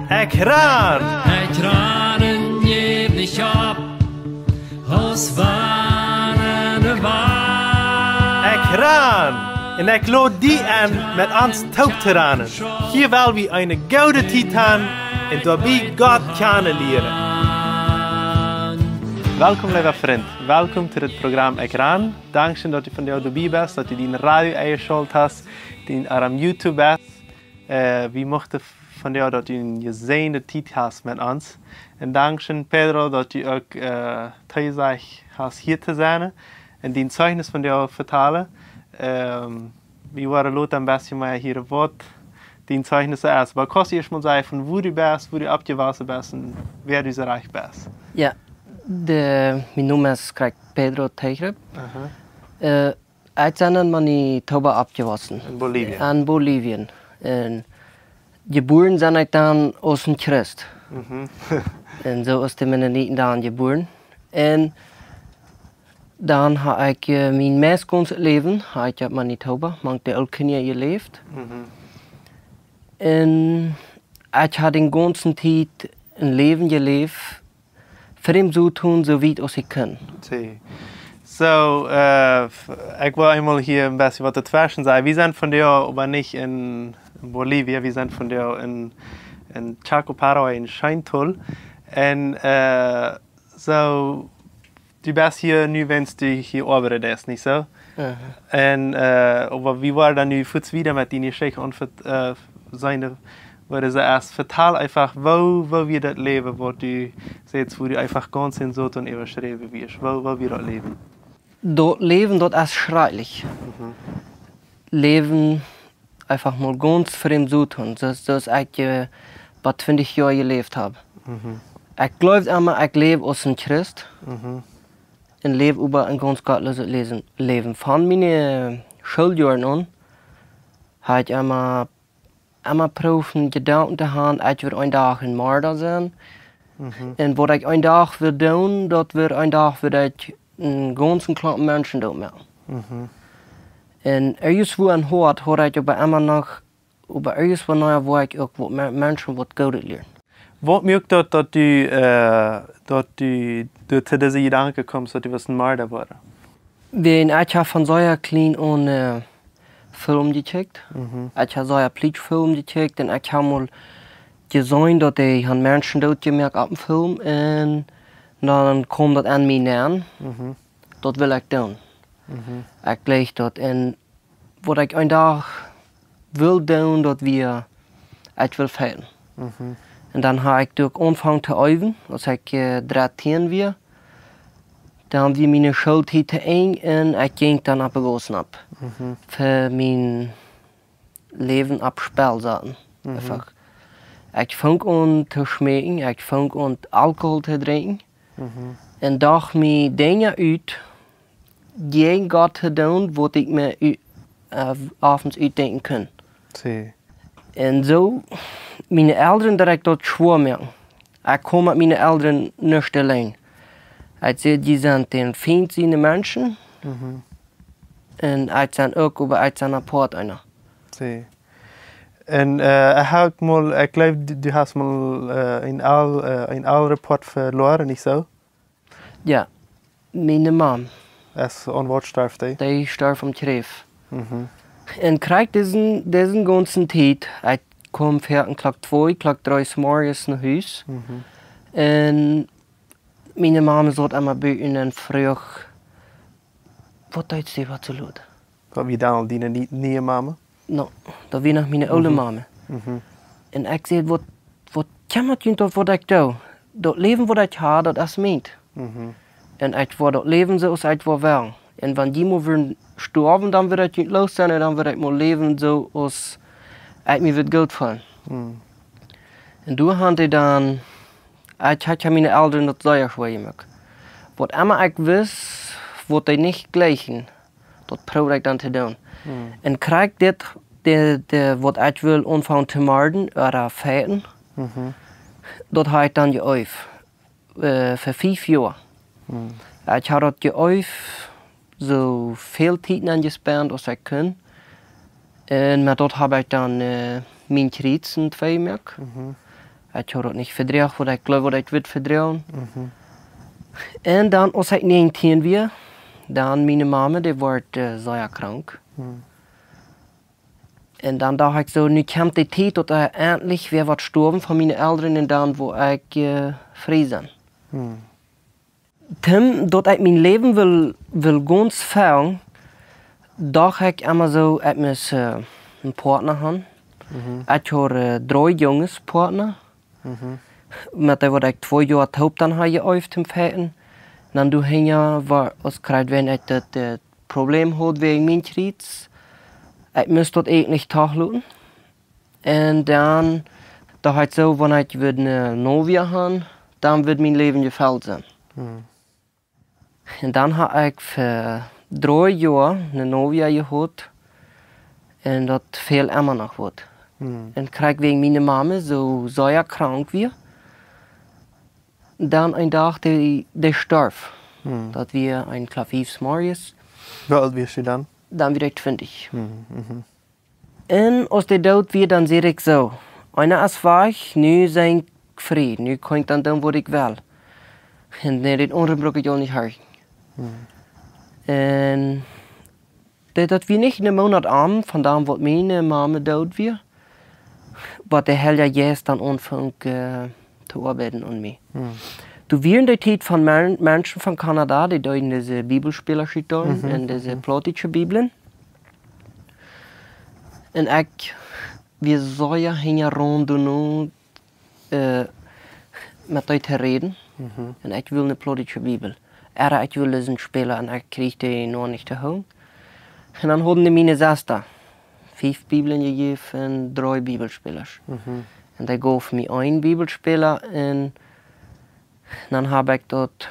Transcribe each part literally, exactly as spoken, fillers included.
Ekj ran! Ekj ran en jäw nich opp, aus wann en de Wand. Ekj ran! Un ekj lod die en, met ons toop to ranen. Hia well wie eene goode Tiet han un doabie Gott kjanen lieren. Welkom, leewa Frint. Welkom to dit Program Ekj ran. Dankscheen, daut du vondoag doabie best, daut du dien Radio enjeschalt hast, dien, ä, YouTube best. Ä, wie muchten vondoag, daut du eene jesäajende Tiet hast met ons. Un dankscheen, Pedro, daut du uk, ä, tojesajcht hast, hia to sennen un dien Zeichnis vondoag vetalen. Äm, wie woaren lota een bät mea hieren, waut dien Zeichnis es. Oba kaust du ieescht mol sajen, von wua du best, wua du oppjewossen best un wäa du soo rajcht best? Jo, de, mien Nomen es krakjt Pedro Tejrep. Aha. Ä, ekj sie en Manitoba oppjewossen. En Bolivien. En Bolivien. Un jebuaren sie ekj dan aus een Christ. Mhm. Un soo aus de Mennoniten dan jebuaren. Un dan hab ekj, ä, mien meist gaunzet Läwen, hab ekj opp Manitoba, mank de Ooltkolonie jeläft. Mhm. Un ekj hab de gaunze Tiet een Läwen jeläft, fa däm soo to doonen, soo wiet aus ekj kunn. See. Soo, ä, f-, ekj well eemol hia een bät waut doatweschen sajen. Wie sent vondoag oba nich en Bolivien, wie sent vondoag en, en Chaco, Paraguay, en Scheintal. Un, ä, soo, du best hia nu, wiels du hia oabeiden deist, nich soo? Aha. Un, ä, oba wie woaren dan nu fuaz wieda met diene Jeschicht aun vet-, ä, sennen, woo daut es. Vetal eefach, woo, woo wia daut Läwen, waut du sajchst, woo du eefach gaunz en Sodom äwaschräwen wieescht. Woo, woo wia daut Läwen? Daut Läwen, daut es schrakjlich. Mhm. Läwen eefach mol gaunz fa däm soo to doonen, soo, soo aus ekj, ä, bie twintich Joa jeläft hab. Mhm. Ekj jleewd emma, ekj läw aus een Christ. Mhm. Un läw oba een gaunz gottlooset Läwen, Läwen. Von miene Schooljoaren aun hab ekj emma, emma proowt Jedanken to han, ekj wudd een Dach een Marda sennen. Mhm. Un waut ekj een Dach wudd doonen, daut wudd een Dach wudd ekj een gaunzen Klompen Menschen doot moaken. Mhm. Un irjentwua em Hoat haud ekj oba emma noch, oba irjentwua, na jo, wull ekj uk waut Me-, Menschen waut Goodet lieren. Waut muak daut, daut du, ä, daut du, du to dise Jedanken kjeemst, daut du west een Marda woaren? Wiels ekj hab von sea kjlien aun, ä, Film jekjikjt. Mhm. Ekj hab sea Plietsch Film jekjikjt un ekj hab mol jeseenen, daut dee han Menschen doot jemoakt opp een Film un dan kjeem daut aun mie aun. Mhm. Daut wull ekj doonen. Mhm. Ekj jleich daut. Un waut ekj een Dach wull doonen, daut wia, ekj wull fighten. Mhm. Un dan hab ekj uk aunjefongen to äwen, aus ekj, ä, dartieen wia. Dan wia miene Schooltiet to Enj un ekj jinkj dan opp de Gaussen opp. Mhm. Fa mien Läwen opp Spell saten. Mhm. Eefach. Ekj funk aun to schmeekjen, ekj funk aun Alkohol to drinkjen. Mhm. Un docht mie Dinja ut, jäajen Gott to doonen, waut ekj mie u-, ä, oftens utdenkjen kunn. See. Un soo, miene Elren, daut ekj daut schwoa moak. Ekj kaun met miene Elren nich auleen. Ekj säd, dee sent dän Fient siene Menschen. Mhm. Un ekj sie uk, oba ekj sie apoat eena. See. Un, ä, ekj hab mol, ekj jleew, du, du hast mol, ä, een Ool-, ä, een Oolren Poat veloaren, nich soo? Jo, miene Mam. Es, aun waut storf dee? Dee storf aun Kjräft. Mhm. Un krakjt dise, dise gaunze Tiet, ekj kjeem foaken Klock twee, Klock dree 's morjes no Hus. Mhm. Un miene Mam saut emma bie un fruach: "Waut deist du, waut soo lot?" Daut wia dan aul diene nie-, niee Mame? No, daut wia noch miene oole Mame. Mhm. Un ekj säd: "Waut, waut kjemmat junt daut, waut ekj doo? Daut Läwen, waut ekj hab, daut es mient." Mhm. Un ekj wull daut läwen soo aus ekj wull wellen. Un wan jie mol wudden stoawen, dan wudd ekj junt loos sennen un dan wudd ekj mol läwen soo aus ekj mie wudd goot feelen. Mhm. Un doa haud ekj dan, ekj haud miene Elren daut sea schwoa jemoakt. Waut emma ekj wist, waut dee nich jlikjen, daut proowd ekj dan to doonen. Mhm. Un krakjt dit, de, de, waut ekj wull aunfangen to morden, ooda fighten, mhm, daut hab ekj dan jeeeft, ä, fa fief Joa. Mhm. Ekj hab daut jeeeft, soo väl Tiet enjespent aus ekj kunn. Un met daut hab ekj dan, ä, mien Kjriez en twee moak. Mhm. Ekj haud daut nich vedroagen, waut ekj jleewd, waut ekj wudd vedroagen. Mhm. Un dan, aus ekj näajentieen wia, dan miene Mame, dee wort, äh, sea krank. Mhm. Un dan docht ekj soo, nu kjemt de Tiet, daut, äh, entlich wäa woat stoawen von miene Elren un dan woa ekj, äh, frie sennen. Mhm. Tom, daut ekj mien Läwen well, well gaunz fälen, docht ekj emma soo, ekj must, äh, een Partner haben. Mhm. Ekj haud, äh, dree Junges Partner. Mhm. Met dee waut ekj twee Joa toop dan haud jeeeft em Fighten. Dan doa hinja wia, aus kjrieech ekj daut, äh, Problem haud wäajen mien Kjriez. Ekj must daut ieejentlich toloten. Un dan, docht ekj soo, wan ekj wudd eene Novia haben, dan wudd mien Läwen jefelt sennen. Mhm. Un dan haud ekj fa dree Joa eene Novia jehaut. Un daut fäld emma noch waut. Mhm. Un kjrieech wäajen miene Mame soo sea krank wia. Dan een Dach, dee, dee storf. Mhm. Daut wia een Klaviefs morjes. Woo oolt wia see dan? Dan wia ekj twintich. Mhm, mhm. Un aus dee doot wia, dan säd ekj soo: "Eena es wajch, nu sie ekj frie, nu kaun ekj dan doonen waut ekj well. Un nä, dit aundre bruck ekj aul nich horchen." Hm. Un daut, daut wia nich een Moonat om, von dan waut miene Mame doot wia, waut de Heilja Jeist dan aunfunk, äh, to oabeiden aun mie. Hm. Doa wieren de Tiet von Men-, Menschen von Kanada, dee deeden dise Bibelspäla schieten Mhm, un dise mhm. plautdietsche Bibeln. Un ekj wia sea hinjaraun doano, äh, met dee to räden. Mhm. Un ekj wull eene plautdietsche Bibel. Oba ekj wull disen Späla un ekj kjrieech dee noch nich to hoolen. Un dan hauden dee miene Sesta fief Bibeln jejäft un dree Bibelspäla. Mhm. Un dee jeef mie een Bibelspäla un dan hab ekj daut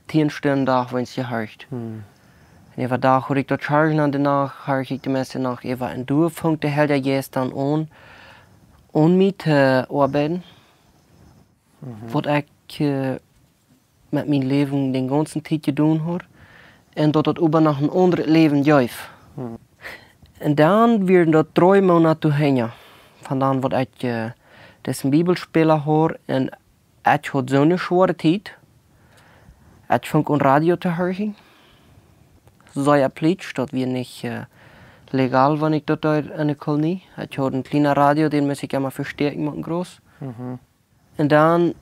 tieen Stunden Dach weens jehorcht. Hm. Un äwa Dach huad ekj daut Kjartjen aun de Nacht, horcht ekj de Mess noch äwa. Un doa funk de Heilja Jeist dan aun, aun mie to oabeiden. Mhm. Waut ekj, äh, met mien Läwen de gaunze Tiet jedonen haud. Un daut daut oba noch een aundret Läwen jeef. Hm. Un dan wieren daut dree Moonat doa hinja. Von dan waut ekj, äh, disen Bibelspäla haud un ekj haud soone schwoare Tiet. Ekj funk aun Radio to horchen. Sea plietsch, daut wia nich, äh, legal, wan ekj daut deed enne Kolonie. Ekj haud een kjlienet Radio, dän must ekj emma vestäakjen met een groot. Mhm. Un dan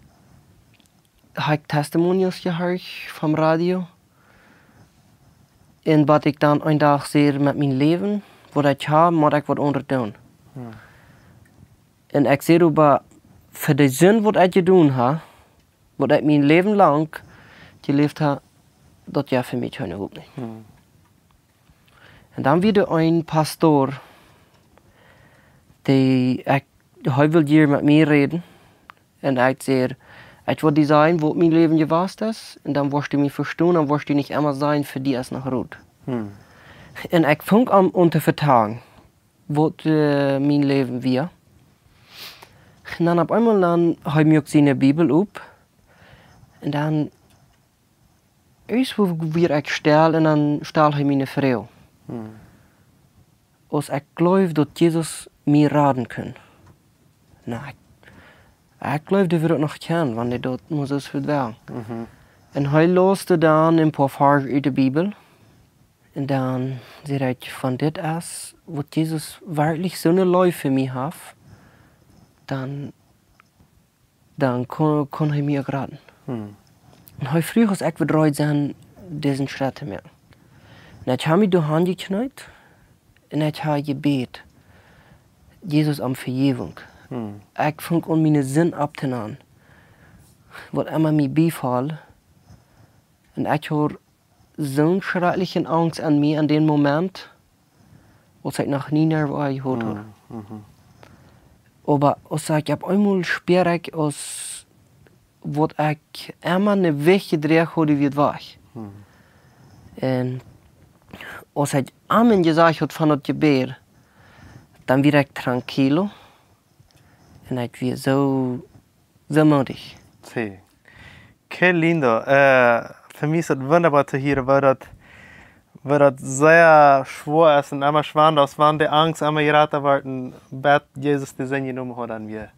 hab ekj Testimonials jehorcht vom Radio. Un waut ekj dan een Dach säd met mien Läwen, waut ekj hab, mott ekj waut aundret doonen. Hm. Un ekj säd oba, fa de Sind waut ekj jedonen hab, waut ekj mien Läwen lang jeläft hab, daut wia fa mie kjeene Hopninj. Hm. Un dan wia doa een Pastor, dee, ekj, hee wull hia met mie räden. Un ekj säd: "Ekj well die sajen, waut mien Läwen jewast es, un dan woascht du mie vestonen, dan woascht du nich emma sajen, fa die es noch root." Hm. Un ekj funk aun, aun to vetalen, waut, äh, mien Läwen wia. Un dan opp eemol dan, hee muak siene Bibel op. Un dan, ieescht wia ekj stell un dan stald hee mie eene Froag. Hm. Aus ekj jleewd, daut Jesus mie raden kunn. Na, ekj, ekj jleewd, dee wudd daut noch kjennen, wan dee daut mol soo wudd wellen. Mhm. Un hee läs dan een poa Varsch ut de Bibel. Un dan säd ekj: "Wan dit es, waut Jesus werkjlich soone Leew fa mie haft, dan, dan kaun, kaun hee mie uk raden." Hm. Un hee fruach, aus ekj wudd reed sennen, disen Schrett to moaken. Un ekj hab mie doa hanjekjneet un ekj hab jebät, Jesus, om Vejäwunk. Hm. Ekj funk aun miene Sind opptonanen, waut emma mie biefoll. Un ekj haud soone schrakjliche Angst aun mie aun dän Moment, aus ekj noch nie wada jehaut haud. Mhm, mhm. Oba aus ekj opp eemol spieed ekj, aus waut ekj emma eene Wajch jedroagen haud, wia wajch. Mhm. Un aus ekj Amen jesajcht haud von daut Jebäd, dan wia ekj tranquilo. Un ekj wia soo, soo moodich. Sí. Qué lindo. Eh, fa mie es daut wundaboa to hieren, woo daut, Woo daut sea schwoa es un emma schwanda, aus wan de Angst emma jrata wort un bat Jesus de Senn jenomen haud, dan wia,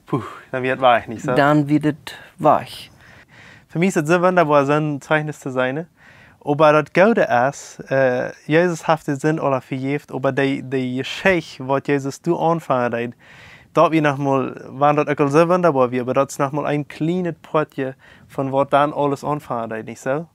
puh, dan wia et wajch, nich soo? Dan wia et wajch. Fa mie es et soo wundaboa, soon Zeichnis to seenen. Oba daut Goode es, äh, Jesus haft de Sind aula vejäft, oba dee, dee Jeschicht, waut Jesus doa aunfangen deed, daut wia noch mol, wan daut uk aul soo wundaboa wia, oba daut es noch mol een kjlienet Poatje von waut dan aules aunfangen deed, nich soo?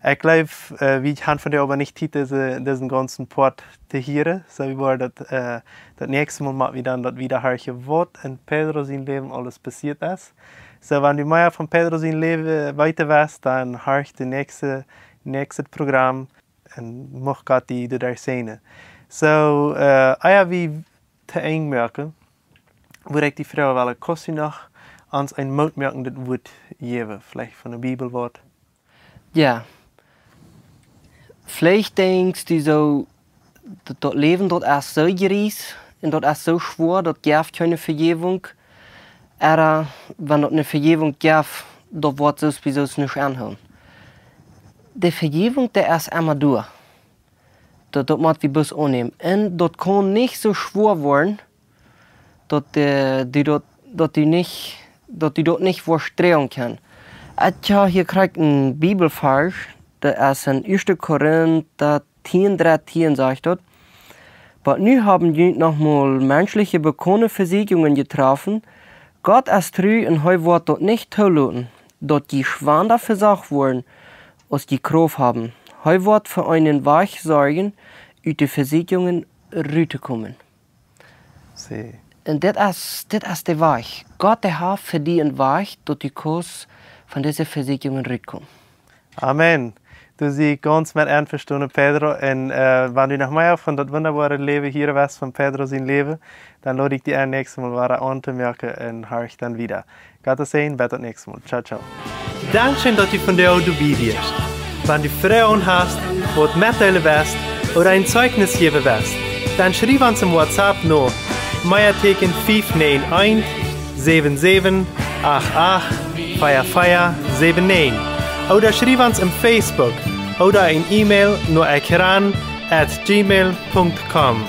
Ekj jleew, äh, wie haben vondoag oba nich Tiet, dise, disen gaunzen Poat to hieren. Soo, wie woaren daut, äh, daut näakjste Mol moaken wie dan daut wieda horchen, waut en Pedro sien Läwen aules passieet es. Soo, wan du mea von Pedro sien Läwen weeten west, dan horch daut näakjste, näakjste Program un mucht Gott die doaderch säajnen. Soo, äh, ea wie to Enj moaken, wudd ekj die froagen wellen, kaust du noch ons een mootmoakendet Wuat jäwen, veleicht von de Bibel waut? Jo. Veleicht denkjst du soo, daut, daut Läwen, daut es soo jriees un daut es soo schwoa, daut jeft kjeene Vejäwunk. Ooda, wan daut eene Vejäwunk jeft, daut woat soo aus wie soo nich aunhoolen. De Vejäwunk, dee es emma doa. Daut, daut mott wie bloos aunnämen. Un daut kaun nich soo schwoa woaren, daut, äh, du daut, daut du nich, daut du daut nich woascht droagen kjennen. Ekj hab hia krakjt een Bibelvarsch, daut es en ieeschte Korinta tieen, dartieen sajcht daut: "Oba nu haben junt noch mol menschliche bekauste Vesieekjungen jetroffen. Gott es tru un hee woat daut nich toloten, daut jie schwanda vesocht woaren, aus jie Krauft haben. Hee woat fa eenen Wajch sorjen, ut de Vesieekjungen ruttokomen." See. Un dit es, dit es de Wajch. Gott, dee haft fa die een Wajch, daut du kaust von dise Vesieekjungen rutkomen. Amen. Du, sie ekj gaunz met envestonen, Pedro. Un, äh, wan du noch mea von daut wundaboare Läwen hieren west, von Pedro sien Läwen, dan lod ekj die en, näakjste Mol wada auntomoaken un horch dan wieda. Gott sien Säajen, bat daut näakjste Mol. Ciao, ciao. Dankscheen, daut du vondoag doabie wieescht. Wan du Froagen hast, waut metdeelen west ooda een Zeichnis jäwen west, dan schriew ons em WhatsApp no Meateken fief näajen eent, säwen säwen, acht acht, vea vea, säwen näajen. Ooda schriew ons em Facebook ooda een E-Mail no ekran at gmail punkt com.